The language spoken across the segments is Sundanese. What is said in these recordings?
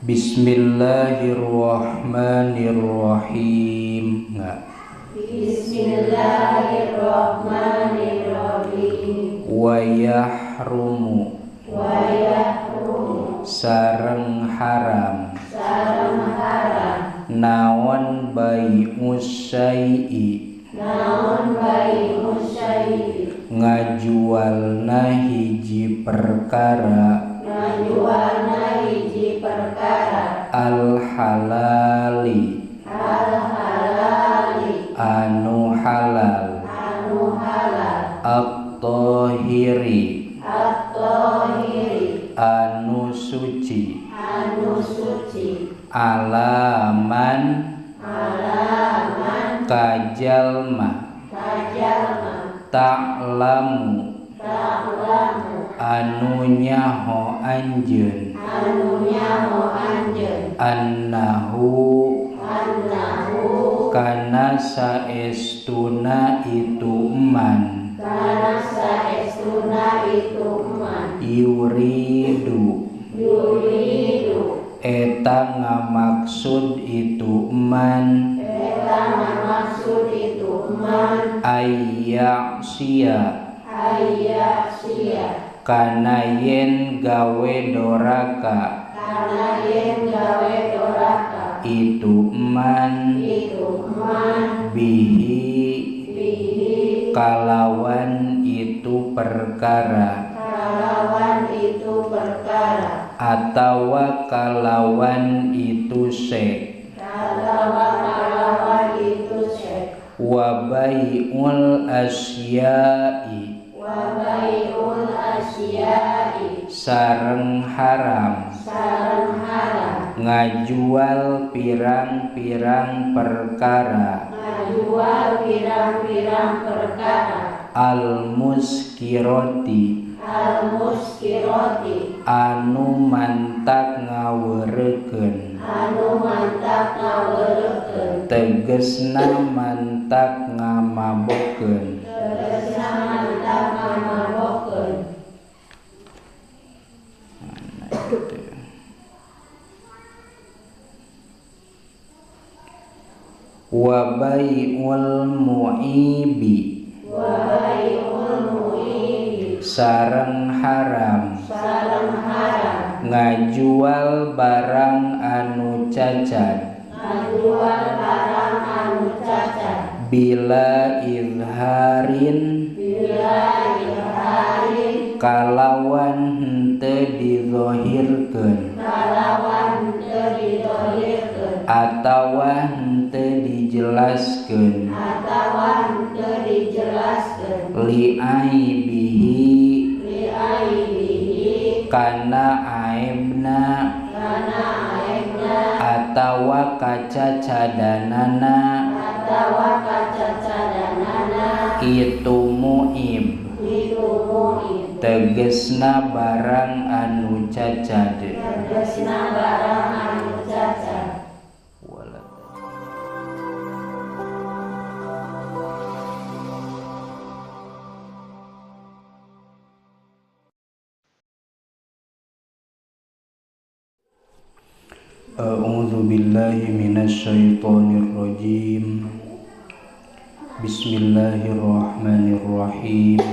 Bismillahirrahmanirrahim. Enggak. Bismillahirrahmanirrahim. Wa yahrumu, wa yahrumu, sareng haram, sareng haram, naon bai'us syai'i, naon bai'us syai'i, ngajualna hiji perkara, ngajualna hiji perkara, al halali, al halali, anu halal, anu halal, at-tahiri, at-tahiri, anu suci, anu suci, alaman, alaman, kajalma, kajalma, ta'lamu, ta'lamu, anu nyaho anjeun, anu nyaho anjeun, annahu, annahu, kana saestuna itu man, kana saestuna itu man, yuridu, yuridu, eta ngamaksud itu man, eta ngamaksud itu man, ayya'siya, ayya'siya, kana yen gawe doraka, kana yen gawe doraka, itu man, itu man, bihi, bihi, kalawan itu perkara, kalawan itu perkara, atawa kalawan itu se, atawa kalawan itu se, wa bai'ul asya'i, wa bai'ul asya'i, sareng haram, sareng haram, ngajual pirang-pirang perkara, ngajual pirang-pirang perkara, al muskiroti, al muskiroti, anu mantak ngaweurekeun, anu mantak ngaweurekeun, tegesna mantak ngamabokeun, tegesna mantak ngamabokeun. Wa bai'ul mu'ibi, wa bai'ul mu'ibi, sareng haram, sareng haram, ngajual barang anu cacat, ngajual barang anu cacat, bila izharin, bila izharin, kalawan henteu dizohirkeun, kalawan henteu dizohirkeun, atawa henteu dijelaskeun, atawa henteu dijelaskeun, li aibihi, li aibihi, kana aibna, kana aibna, atawa kacacadanana, atawa kacacadanana, itu muib, itu muib, tegesna barang anu cacat, tegesna barang anu cacat. A'udzu billahi minasyaitonir rajim. Bismillahirrahmanirrahim.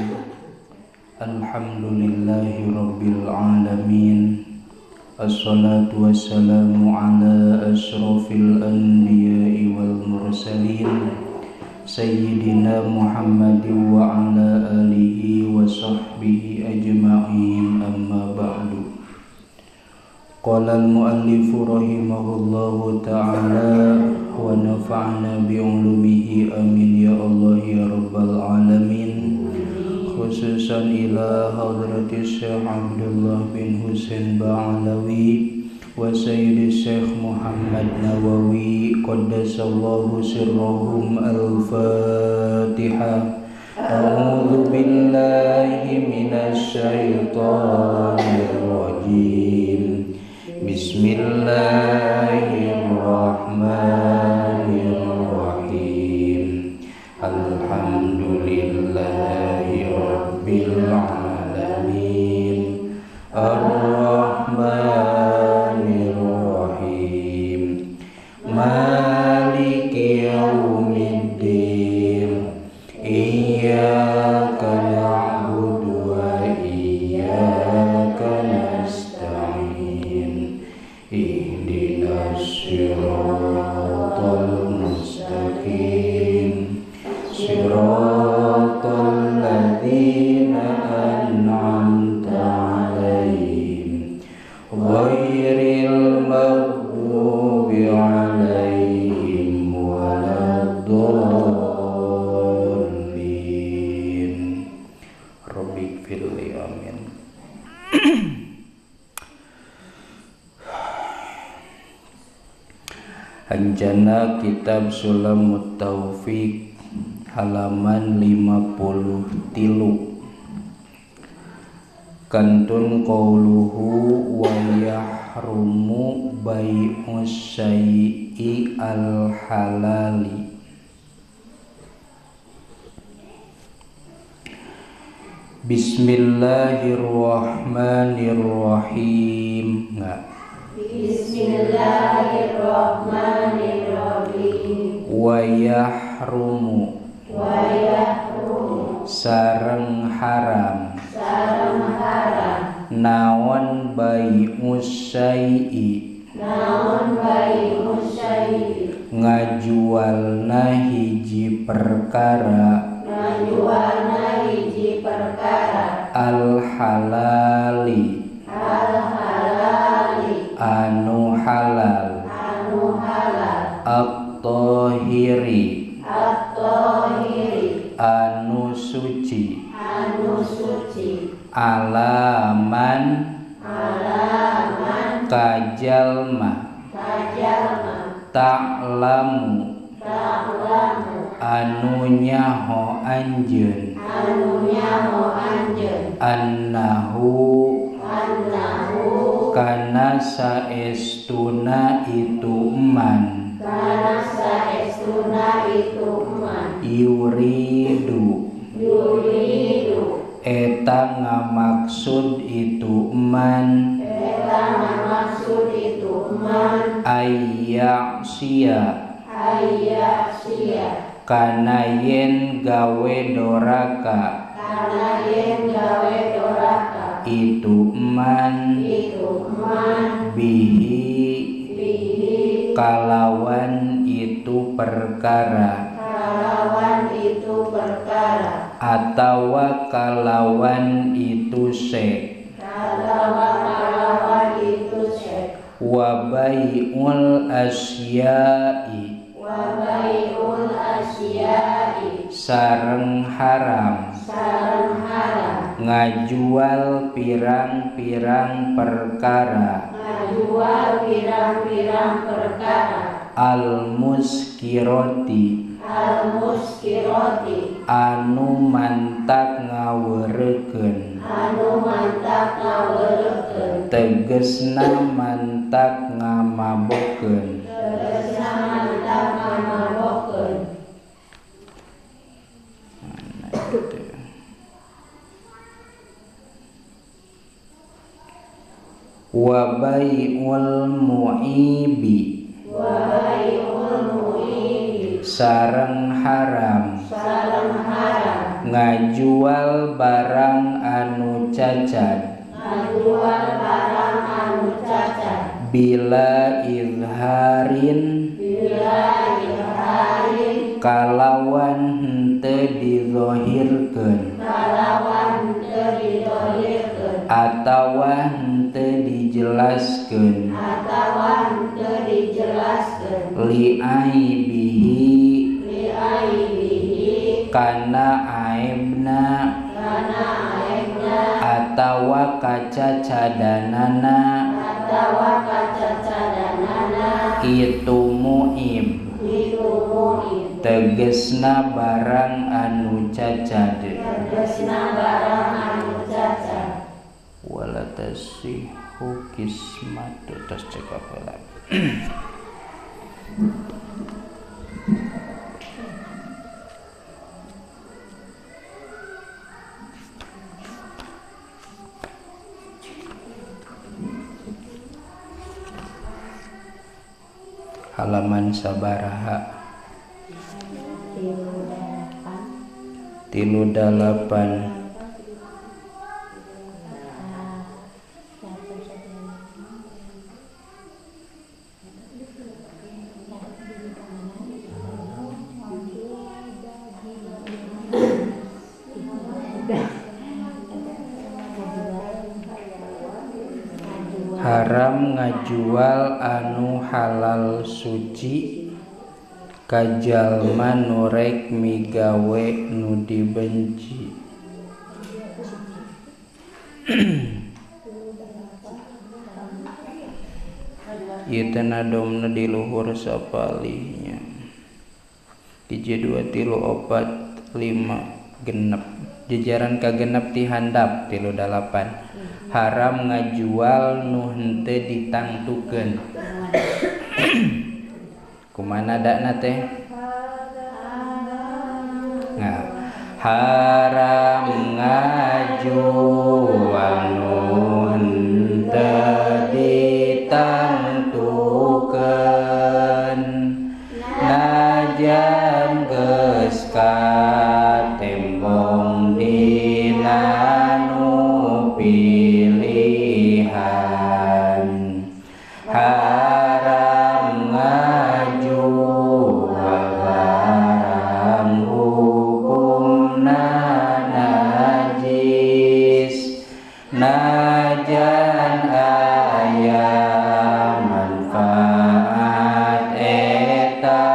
Alhamdulillahi rabbil alamin. Assalatu wassalamu ala asyrafil anbiya'i wal mursalin sayyidina Muhammadin wa ala alihi wa sahbihi ajma'in. Amma ba'du. Qala al-muallif rahimahullahu ta'ala wa nafa'na bi'ulumihi amin ya Allah ya rabbal alamin. Khususan ila hadrati Syekh Abdullah bin Husain Ba'alawi wa Sayyidi Syekh Muhammad Nawawi qaddasallahu sirrahum. Al-Fatihah. A'udzu billahi minasy syaithanir rajim. Bismillahirrahmanirrahim. Alhamdulillahi rabbil alamin. Ar-Rahmanir Ihdinas siratal mustaqim siratal ladzina an'amta 'alaihim ghairil maghdubi 'alaihim waladdallin. Rabbighfirli, amin. Anjana Kitab Sulamut Taufik halaman 53. Kantun qauluhu wa yahrumu bai'us syai'i al halali. Bismillahirrahmanirrahim. Enggak. Bismillahirrahmanirrahim. Wa yahrumu sareng haram naon bai'us syai'i ngajualna hiji perkara al halali anu halal at-tahiri anu suci alaman kajalma ta'lamu anu nyaho anjeun annahu kana saestuna itu eman yuridu eta ngamaksud itu eman ayya'siya kana yen gawe doraka itu eman bihi kalawan itu perkara atawa kalawan itu se wa bai'ul asya'i sareng haram ngajual pirang-pirang perkara al muskiroti anu mantak ngaweurekeun tegesna mantak ngamabokeun. Wa bai'ul mu'ibi sareng haram ngajual barang anu cacat bila izharin kalawan henteu dizohirkeun atawa henteu dijelaskeun li'aibihi kana aibna atawa kacacadanana itu mu'ib tegesna barang anu cacad wala tasihu kismatu tos cekap heula. Halaman sabaraha? 38. ngajual anu halal suci ka jalma nu rek migawe nu dibenci. Ieu teh nadomna di luhur sapalihnya. 1 2 3 4 5 genep. Jajaran kagenep ti handap 38. Haram ngajual nu henteu ditangtukeun. Kumaha nadana teh? Nah, haram ngajual nu henteu ditangtukeun, najan geus katembong dina nu pilihan. Haram ngajual barang hukumna najis, najan aya manfaat eta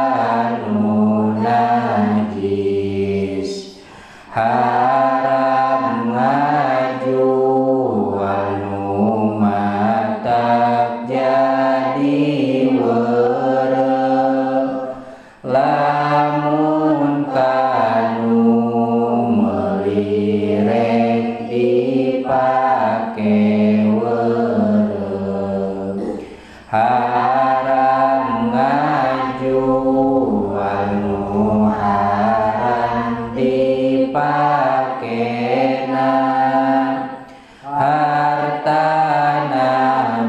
nu najis. Haram ngajual nu matak jadi wereh, lamun kanu meuli rek dipake wereh. Haram ngajual nu haram dipakena, hartana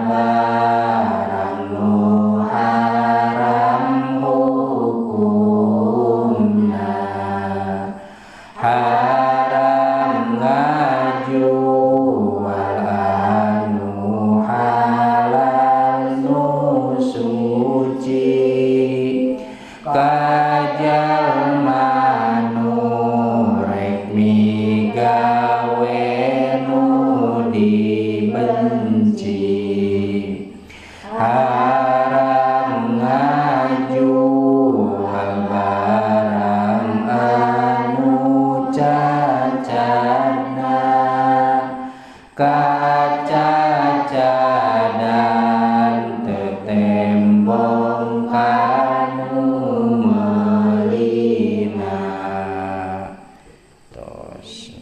barang nu haram hukumna. Haram ngajual anu halal nu suci ka jalma nu rek migawe nu dibenci. Haram ngajual barang anu cacadna kacacadan tetembong kanu meulina. Tos.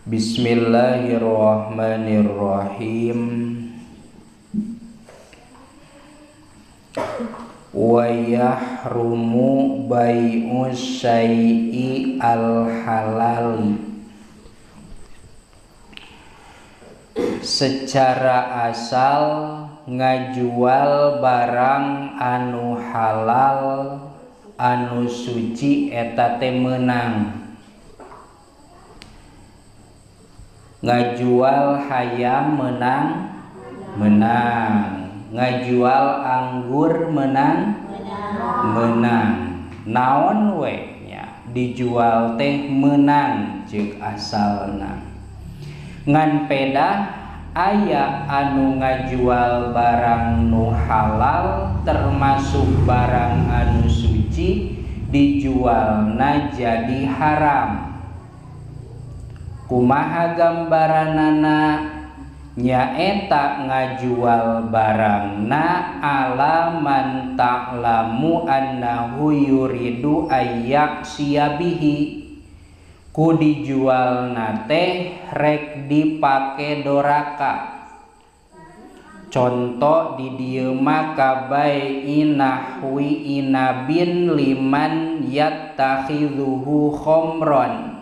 Bismillahirrahmanirrahim. Wa yahrumu bai'us syai'i al-halali. Secara asal ngajual barang anu halal anu suci eta teh meunang. Ngajual hayam menang, menang. Ngajual anggur menang, menang. Naon we nya dijual teh menang ceuk asalna. Ngan pedah aya anu ngajual barang nu halal termasuk barang anu suci dijualna jadi haram. Kumaha gambaranana? Nyaeta ngajual barangna ala man ta'lamu annahu yuridu ayyaksiya bihi. Ku dijualna teh rek dipake doraka. Contoh di dieu mah kabai inahwi inabin liman yattakhidhuhu khomron.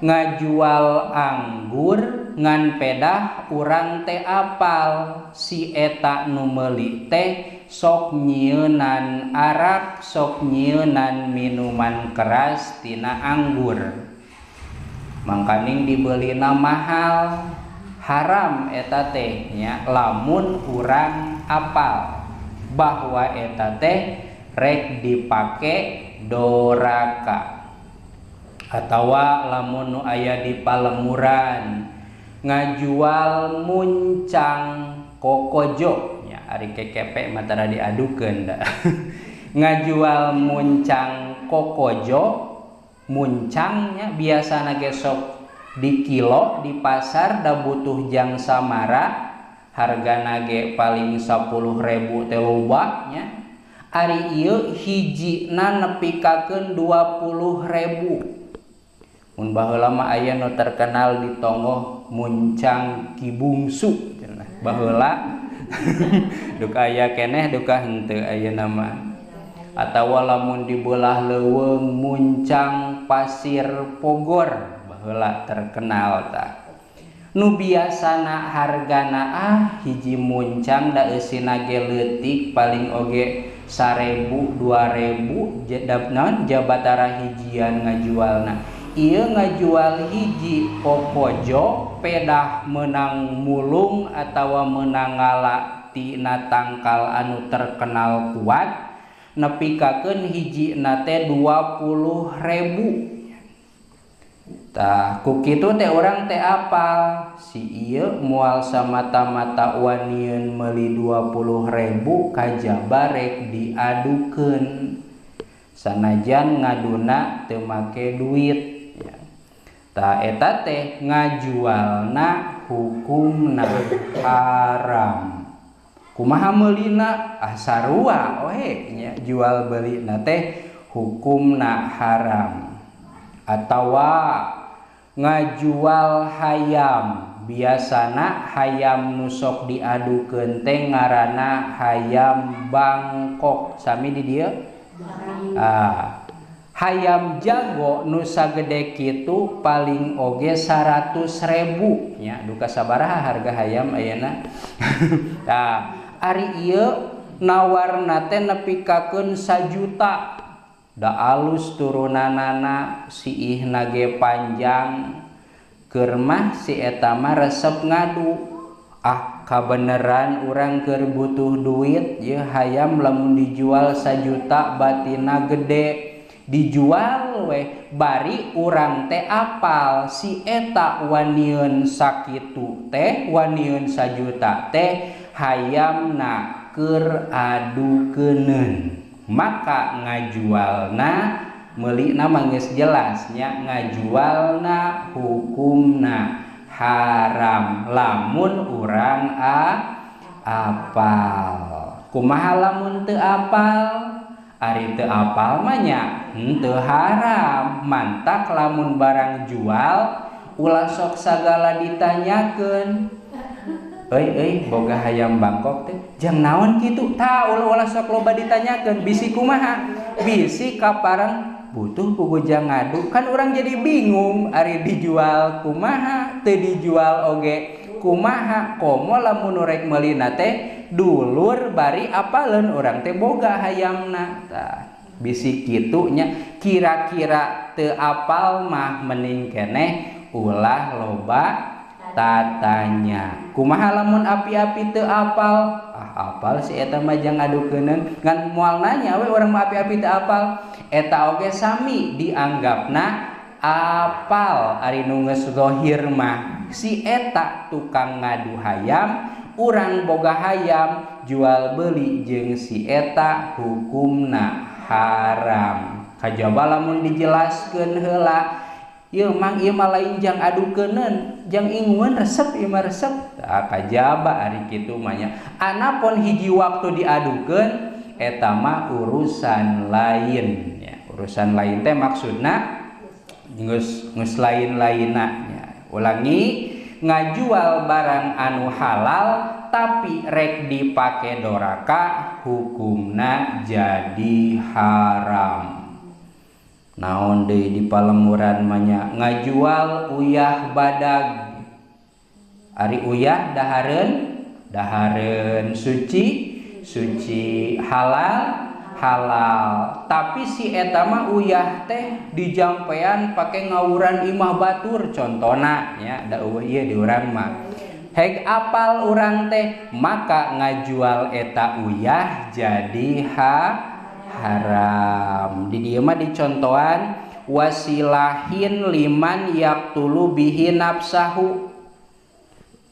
Ngajual anggur ngan pedah urang teh apal si eta nu meuli teh sok nyieunan arak, sok nyieunan minuman keras tina anggur. Mangkaning dibelina mahal, haram eta teh nya lamun urang apal bahwa eta teh rek dipake doraka. Atawa lamun nu aya di palemuran ngajual muncang kokojo nya ari kekepe mah tara diadukeun da. Ngajual muncang kokojo, muncangnya biasana ge sok di kilo di pasar da butuh jang samara hargana ge paling 10.000 teh loba nya. Ari ieu hijina nepikakeun 20.000. Mun baheula mah aya nu terkenal di tonggoh muncang Ki Bungsu cenah baheula. Duka aya keneh duka henteu ayeuna mah. Atawa lamun dibelah leuweung muncang Pasir Pogor baheula terkenal tah. Nu biasana hargana hiji muncang da eusina ge leutik paling oge 1.000 2.000 naon jabatara hijian ngajualna. Ieu ngajual hiji kokojo pedah menang mulung atawa menang ngala tina tangkal anu terkenal kuat nepikakeun hiji na teh 20.000. Tah ku kitu teh urang teh apal si ieu moal samata-mata wanieun meuli 20.000 kajaba rek diadukeun sanajan ngaduna teu make duit. Tah eta teh ngajualna hukumna haram. Kumaha meulina? Ah sarua we nya jual belina teh hukumna haram. Atawa ngajual hayam, biasana hayam nu sok diadukeun teh ngaranna hayam Bangkok. Sami di dieu? Ah, hayam jago nu sagede kitu paling oge 100.000 nya. Duka sabaraha harga hayam ayeuna? Tah, ari ieu nawarna teh nepikakeun 1 juta. Da alus turunanana siihna ge panjang. Keur mah si eta mah resep ngadu. Ah kabeneran urang keur butuh duit ieu hayam lamun dijual 1 juta batina gede. Dijual weh bari urang teh apal si eta wanieun sakitu teh wanieun 1 juta teh hayamna keur adukeuneun. Maka ngajualna meulina mah geus jelas nya ngajualna hukumna haram lamun urang apal. Kumaha lamun teu apal? Ari teu apal mah nya henteu haram. Mantak lamun barang jual ulah sok sagala ditanyakeun. Euy euy boga hayam Bangkok teh jang naon kitu? Tah ulah sok loba ditanyakeun bisi kumaha? Bisi kaparang butuh ku jang ngadu kan urang jadi bingung ari dijual kumaha teu dijual oge kumaha. Komo lamun rek meulina teh dulur bari apaleun urang teh boga hayamna. Tah bisi kitu nya kira-kira teu apal mah mending keneh ulah loba tatanya. Kumaha lamun api-api teu apal? Ah apal si eta mah jang ngadukeuneun ngan moal nanya we urang mah api-api teu apal. Eta oge sami dianggapna apal ari nu geus zahir mah si eta tukang ngadu hayam urang boga hayam jual beli jeung si eta hukumna haram. Kajaba lamun dijelaskeun heula ieu mang ieu mah lain jang adukeuneun jang ingueun resep ieu mah resep. Tah kajaba ari kitu mah nya. Anapun hiji waktu diadukeun eta mah urusan lain nya. Urusan lain teh maksudna geus lain-lainna nya. Ulangi, ngajual barang anu halal tapi rek dipake doraka hukumna jadi haram. Naon deui di palemuran mah nya ngajual uyah badag. Ari uyah dahareun dahareun suci suci halal halal, tapi si eta mah uyah teh dijampean pake ngawuran imah batur contona nya da eueuh ieu di urang mah. Heg apal urang teh maka ngajual eta uyah jadi haram. Di dieu mah dicontohan Wasilahin liman yaqtulu bihi nafsahu.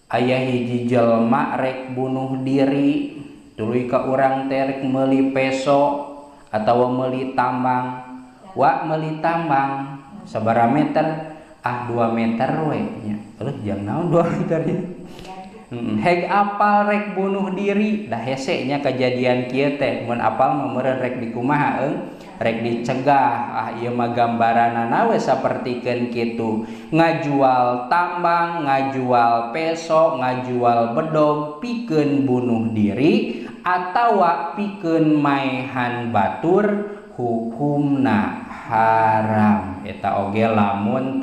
Aya hiji jelma rek bunuh diri tuluy ka urang teh rek meuli peso atawa meuli tambang. Wa meuli tambang sabaraha meter? Ah 2 meter we nya. Eueuh jang naon 2 meter ieu? Heg apal rek bunuh diri, dah hese nya kejadian kieu teh. Mun apal mah meureun rek dikumaha eung? Rek dicegah. Ah ieu mah gambaranana we sapertikeun kitu. Ngajual tambang, ngajual peso, ngajual bedog pikeun bunuh diri atawa pikeun maehan batur hukumna haram. Eta oge lamun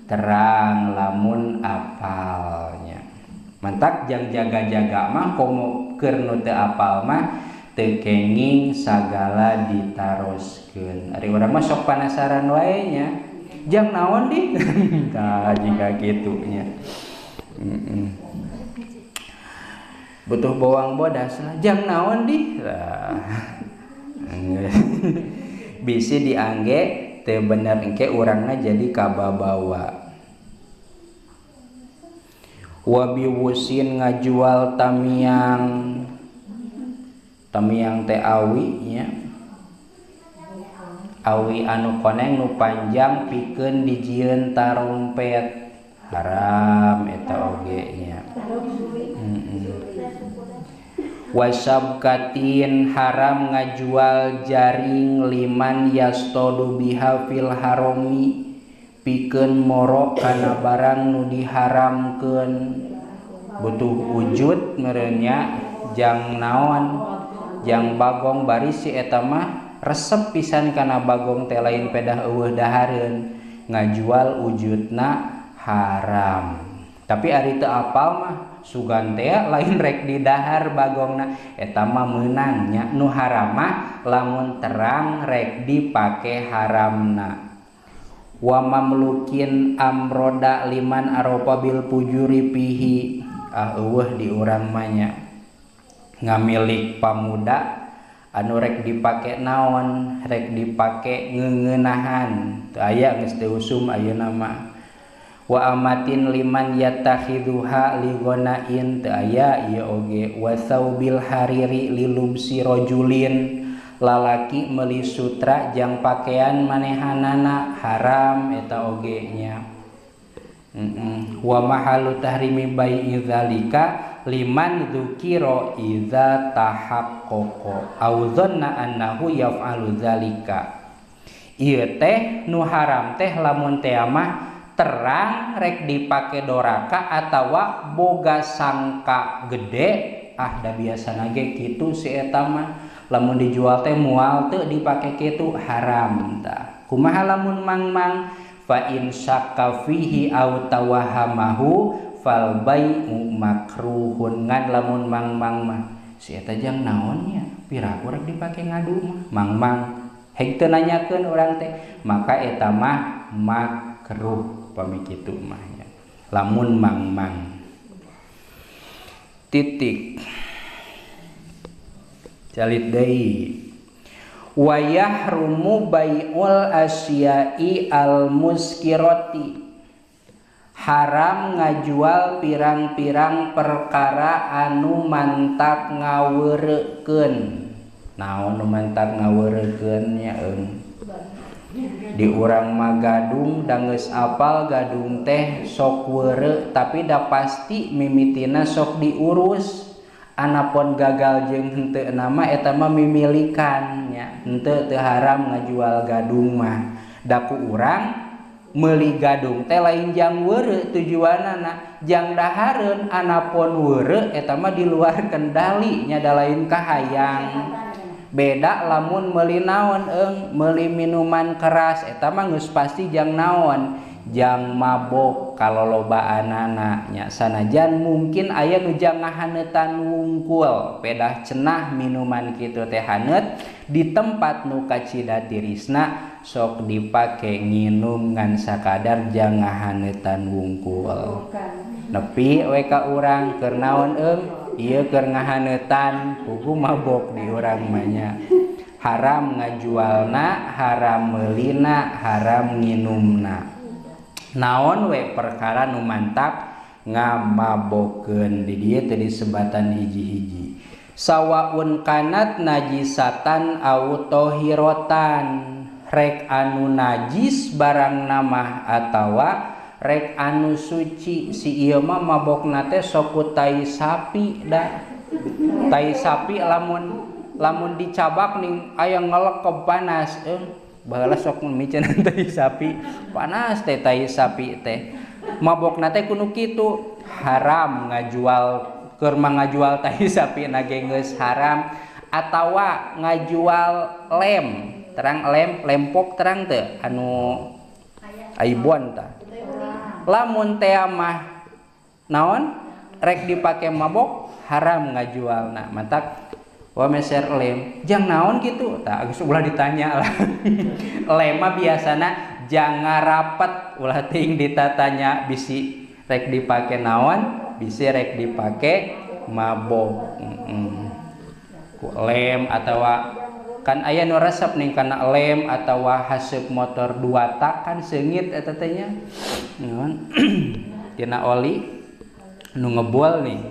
terang lamun apalnya. Mantak jang jaga-jaga mah komo keur nu teu apal mah teu kenging sagala ditaroskeun. Ari urang mah sok panasaran wae nya. Jang naon di? Tah jiga kitu nya. Butuh bawang bodas lah. Jang naon di? Tah. Bisi diangge teu bener engke urangna jadi kababawa. Wabi wusin ngajual tamiang. Tamiang teh awi nya. Awi anu koneng nu panjang pikeun dijieun tarompet. Haram eta oge nya. Wasabkatin haram ngajual jaring liman yastodu biha fil haromi pikeun moro kana barang nu diharamkeun. Butuh wujud meureun nya jang naon? Jang bagong bari si eta mah resep pisan kana bagong teh lain pedah eueuh dahareun. Ngajual wujudna haram. Tapi ari teu apal mah sugan teh lain rek didahar bagongna eta mah meunang nya. Nu haram mah lamun terang rek dipake haramna. Wa mamlukin amroda liman aropa bil pujuri pihi. Ah eueuh di urang mah nya. Ngamilik pamuda anu rek dipake naon? Rek dipake ngeuneunahan. Teu aya geus teu usum ayeuna mah. Wa amatin liman yattakhidhuha li ghanain teu aya ieu oge. Wa thawbil hariri lilubsi rajulin lalaki meuli sutra jang pakaian manehanana haram eta oge nya. Wa mahalu tahrimi bai'i dzalika liman dzukira idza tahaqqaqa aw dhanna annahu yaf'alu dzalika. Ieu teh nu haram teh lamun teh mah terang rek dipake doraka atawa boga sangka gede. Ah da biasana ge kitu si eta mah lamun dijual teh moal teu dipake kitu haram tah. Kumaha lamun mangmang? Fa in syakka fihi aw tawahamahu fal bai'u makruhun. Ngan lamun mangmang mah si eta jang naon nya piraku rek dipake ngadu mah mangmang heg teu nanyakeun urang teh maka eta mah makruh pami kitu mah nya lamun mangmang. Titik calit deui. Wa yahrumu bai'ul asya'i al muskirati. Haram ngajual pirang-pirang perkara anu mantak ngaweurekeun. Naon nu mantak ngaweurekeun nya eung? Di urang mah gadung da geus apal gadung teh sok weureu tapi da pasti mimitina sok diurus. Anapun gagal jeung henteu nama eta mah mimilikan nya. Henteu teu haram ngajual gadung mah. Da ku urang meuli gadung teh lain jang weureu tujuanana, jang dahareun. Anapun weureu eta mah di luar kendali nya, da lain kahayang. Beda lamun meuli naon eung, meuli minuman keras eta mah geus pasti jang naon, jang mabok kalolobaanana nya. Sanajan mungkin aya nu jang ngahaneutan wungkul, pedah cenah minuman kitu teh haneut di tempat nu kacida tirisna sok dipake nginum ngan sakadar jang ngahaneutan wungkul. Nepi we ka urang keur naon eung? Ieu keur ngahaneutan pugu mabok di urang mah nya. Haram ngajualna, haram meulina, haram nginumna. Naon we perkara nu mantak ngamabokeun di dieu teh disebatan hiji-hiji. Sawaun kanat najisatan au tohirotan, rek anu najis barang namah atawa rek anu suci. Si ieu mah mabokna teh sok ku tai sapi da. Tai sapi lamun dicabak ning aya ngelekep panas, baheula sok miceun tai sapi panas teh tai sapi teh. Mabokna teh kudu kitu, haram ngajual keur mah ngajual tai sapi na ge geus haram, atawa ngajual lem, terang lem, lempok terang teu anu aibon tah. Lamun teh mah naon rek dipake mabok haram ngajualna. Mantak wa meser lem jang naon kitu tah geus ulah ditanya lah. Lem mah biasana jangan rapat ulah teuing ditatanya bisi rek dipake naon, bisi rek dipake mabok. Ku lem atawa kan aya nu resep ning kana lem atawa haseup motor dua tak kan seungit eta teh nya. Naon tina oli nu ngebul nih.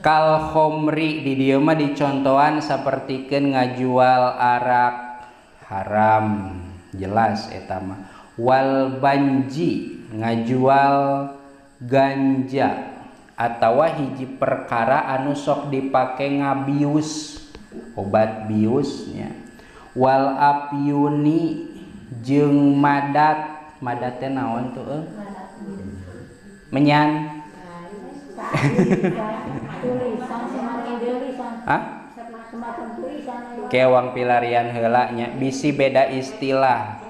Kal khomri di dieu mah dicontohan sapertikeun ngajual arak haram jelas eta mah. Wal banji ngajual ganja atawa hiji perkara anu sok dipake ngabius, obat biusnya. Wal apyuni jeung madat, madat teh naon tuh euy? Menyan. Hah? Kewang pilarian heula nya bisi beda istilah.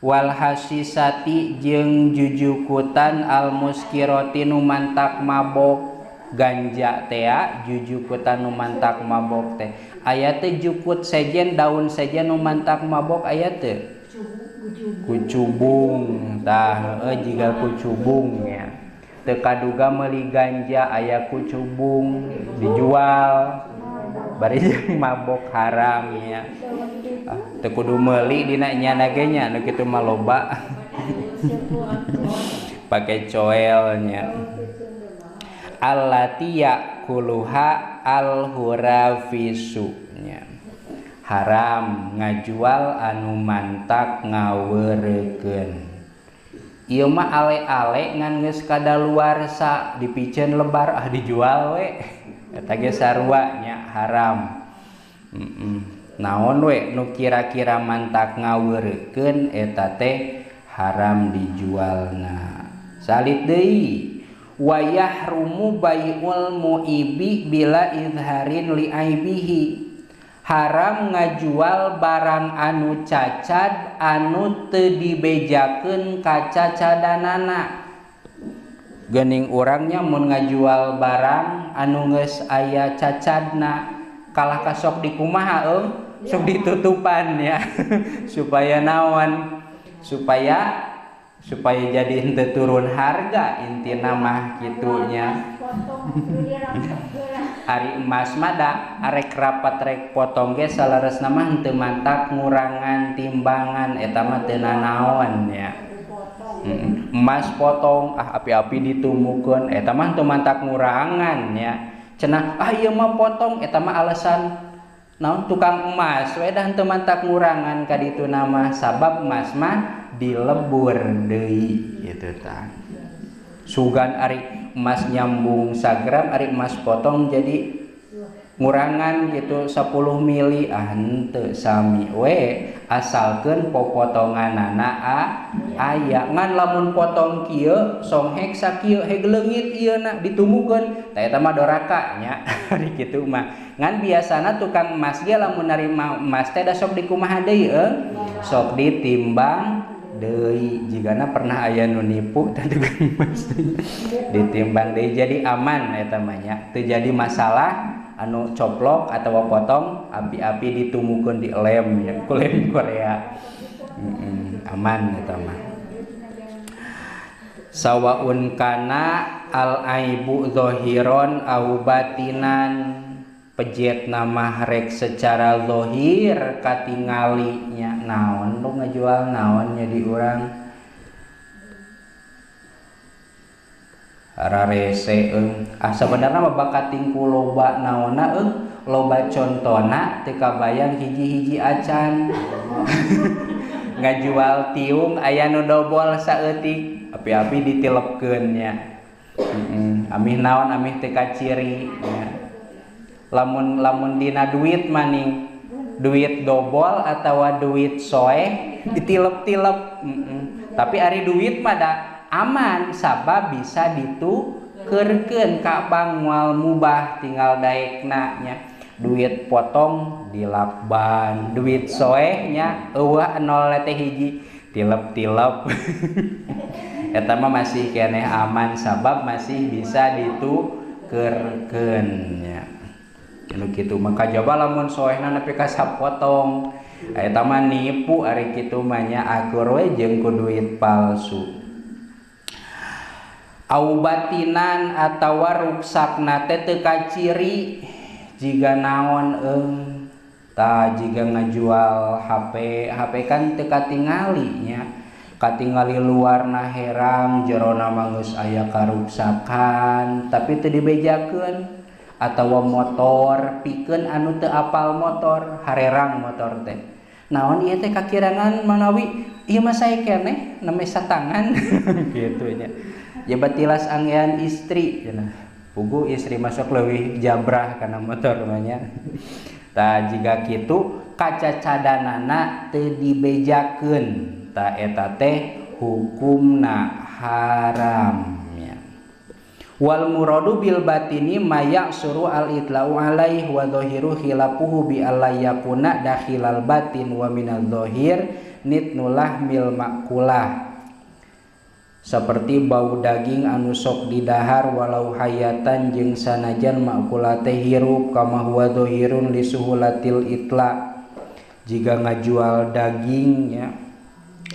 Wal hasisati jeung jujukutan al muskiroti nu mantak mabok, ganja tea jujukutan nu mantak mabok teh. Aya teh jukut sejen daun sejen nu mantak mabok aya teh? Kucubung tah heueuh jiga kucubung nya. Teu kaduga meuli ganja aya kucubung dijual bari jeung mabok haram nya. Ah, teu kudu meuli dina nyana ge nya nu kitu mah loba. Pake coel nya. Allati ya'kuluha al-hurafisu nya. Haram ngajual anu mantak ngaweurekeun. Ieu mah ale-ale ngan geus kadaluarsa dipiceun lebar ah dijual we. Eta ge sarua nya haram. Naon we nu kira-kira mantak ngaweurekeun eta teh haram dijualna. Salit deui wa yahrumu bai'ul muibi bila izharin li aibihi. Haram ngajual barang anu cacad anu teu dibejakeun kacacadanana. Geuning urangnya mun ngajual barang anu geus aya cacadna kalah ka sok dikumaha euy, sok ditutupan ya. Supaya naon? Supaya jadi henteu turun harga intina mah kitunya. Ari emas mah da arek rapat rek potong ge saleresna mah henteu mantak ngurangan timbangan eta mah teu nanaon nya. Emas potong ah api-api ditumukeun eta mah henteu mantak ngurangan nya. Cenah ah ieu mah potong eta mah alasan naon tukang emas we dah henteu mantak ngurangan ka ditu mah sabab emas mah dilebur deui kitu tah. Sugan ari emas nyambung sagram ari emas potong jadi ngurangan gitu 10 mili ah henteu sami we asalkeun popotonganana aya. Ngan lamun potong kieu songhek sakieu heg leungit ieu na ditumukeun tah eta mah doraka nya. Ari kitu mah ngan biasana tukang emas ge lamun narima emas teh da sok dikumaha deui euy, sok ditimbang deui. Jigana pernah aya nu nipu teh tukang emas ditimbang deui jadi aman eta mah nya, teu jadi masalah anu coplok atau potong api-api ditumukeun di lem ya, ku lem Korea. Aman eta mah. Sawaun kana al aibu zahiron au batinan. Pejet nama rek secara zahir katingalinya naon lu ngajual naon nya di urang rarese eung. Ah sabenerna mah bakating ku loba naonna eung, loba contona teu kabayang hiji-hiji acan. Ngajual tiung aya nu dobol saeutik, api-api ditilepkeun nya. Amih naon amih teu kaciri nya. Lamun dina duit maning, duit dobol atawa duit soeh ditilep-tilep. Tapi ari duit mah da aman sabab bisa ditukerkeun ka bank moal mubah tinggal daekna nya. Duit potong dilakban, duit soeh nya eueuh nol teh hiji tilep-tilep. Eta mah masih keneh aman sabab masih bisa ditukerkeun nya. Nu kitu maka jaba lamun soehna nepi ka sapotong eta mah nipu ari kitu mah nya akur we jeung ku duit palsu. Au batinan atawa ruksakna teh teu kaciri jiga naon eung tah jiga ngajual HP, HP kan teu katingali nya, katingali luarna herang jerona mah geus aya karuksakan tapi teu dibejakeun. Atawa motor pikeun anu teu apal motor harerang motor teh naon ieu teh kakirangan manawi ieu mah sae keneh neme satangan kitu nya. Jabat tilas anggean istri cenah pugu istri masuk leuwih jabrah kana motor mah nya. Tah jiga kitu kacacadanana teu dibejakeun tah eta teh hukumna haram. Wal muradu bil batini mayak suru al itla'u alaih wa dhahiru khilafuhu bi alla yakuna dakhilal batin wa minal dhahir nitnulah mil makulah. Seperti bau daging anu sok didahar walau hayatan jeung sanajan makulah teh hirup kama huwa dhahirun li suhulatil itla. Jika ngajual daging nya,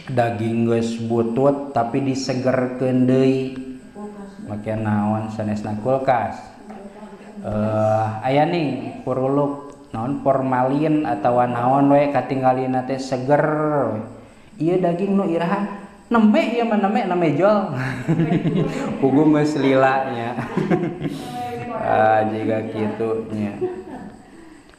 daging geus butut tapi disegerkeun deui make naon sanesna kulkas. Aya ning puruluk naon formalin atawa naon we katinggalina teh seger. Ieu daging nu iraha nembe ieu mah nembe nembe jol. Pugu geus lila nya. Ah jiga kitu nya.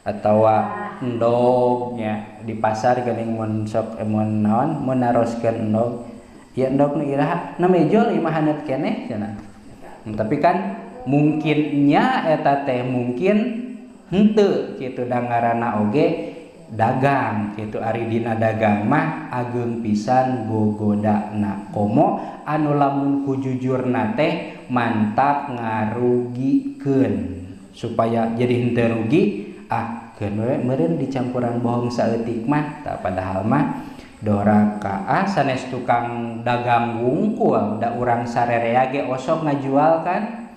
Atawa endog nya di pasar geuning mun sok mun naon mun naroskeun endog. Ieu endog nu iraha nembe jol ieu mah haneut keneh cenah. Tapi kan mungkinnya eta teh mungkin henteu kitu da ngaranna oge dagang kitu ari dina dagang mah ageung pisan gogodana komo anu lamun ku jujurna teh mantak ngarugikeun supaya jadi henteu rugi ah keun we meureun dicampuran bohong saeutik mah tah padahal mah doraka ah sanes tukang dagang wungkul da urang sarerea ge osok ngajual kan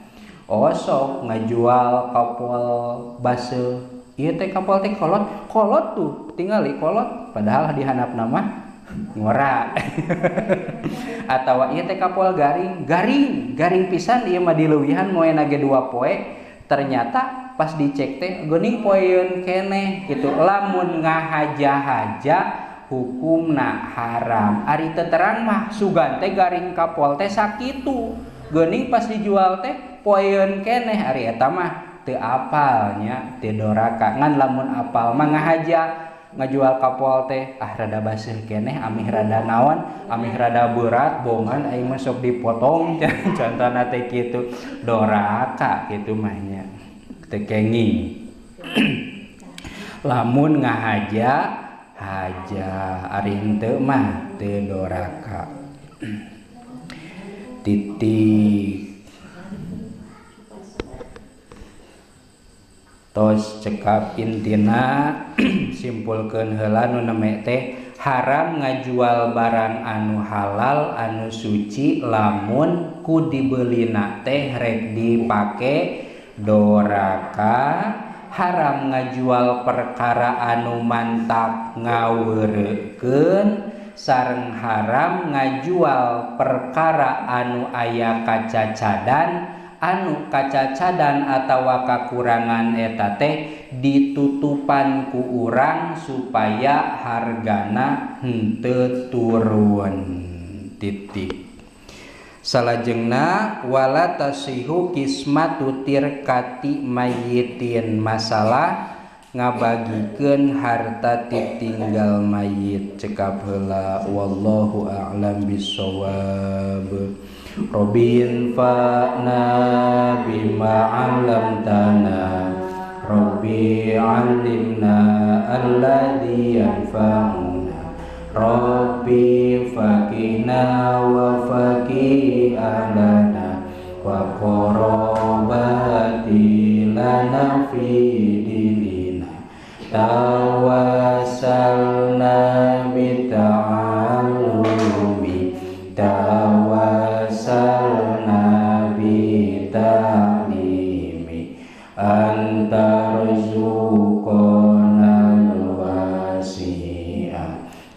osok ngajual kapol baseuh ieu teh kapol teh kolot kolot tuh tingali kolot padahal di handapna mah ngora. Atawa ieu teh kapol garing garing garing pisan ieu mah dileuwihan moena ge 2 poe ternyata pas dicek teh geuning poeun keneh kitu lamun ngahaja-haja hukumna haram. Ari teu terang mah sugan teh garing kapol teh sakitu geuning pas dijual teh poeun keneh ari eta mah teu apal nya teu doraka ngan lamun apal mah ngahaja ngajual kapol teh ah rada baseuh keneh amih rada naon amih rada berat bongan aing mah sok dipotong contohna teh kitu doraka kitu mah nya teu kenging. Lamun ngahaja haja ari henteu mah teu doraka. Titik. Tos cekap intina simpulkeun heula nu neme teh haram ngajual barang anu halal anu suci lamun ku dibelina teh rek dipake doraka. Haram ngajual perkara anu mantak ngaweurekeun sareng haram ngajual perkara anu aya kacacadan anu kacacadan atawa kakurangan eta teh ditutupan ku urang supaya hargana henteu turun titik. Salajengna wala tasihu kismatu tirkati mayitin, masalah ngabagikeun harta titinggal mayit cekap heula wallahu a'lam bissawab. Robin fa'na bima 'allamtana Rabbi 'allimna alladzi yanfa'una Rabbi faqihna wa faqih ahlana wa qarabati lana fi dinina tawassalna bita'allumi tawassalna bita'limi antarzuqana al-wasi'a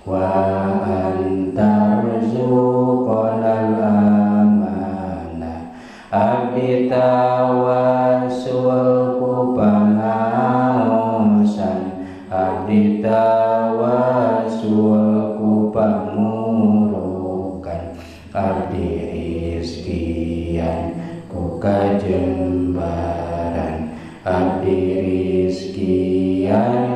wa antarzuqana al-amana abdi tawassul ku pangaosan abdi tawassul ku pamurukan abdi rizkian ku kajembaran abdi rizkian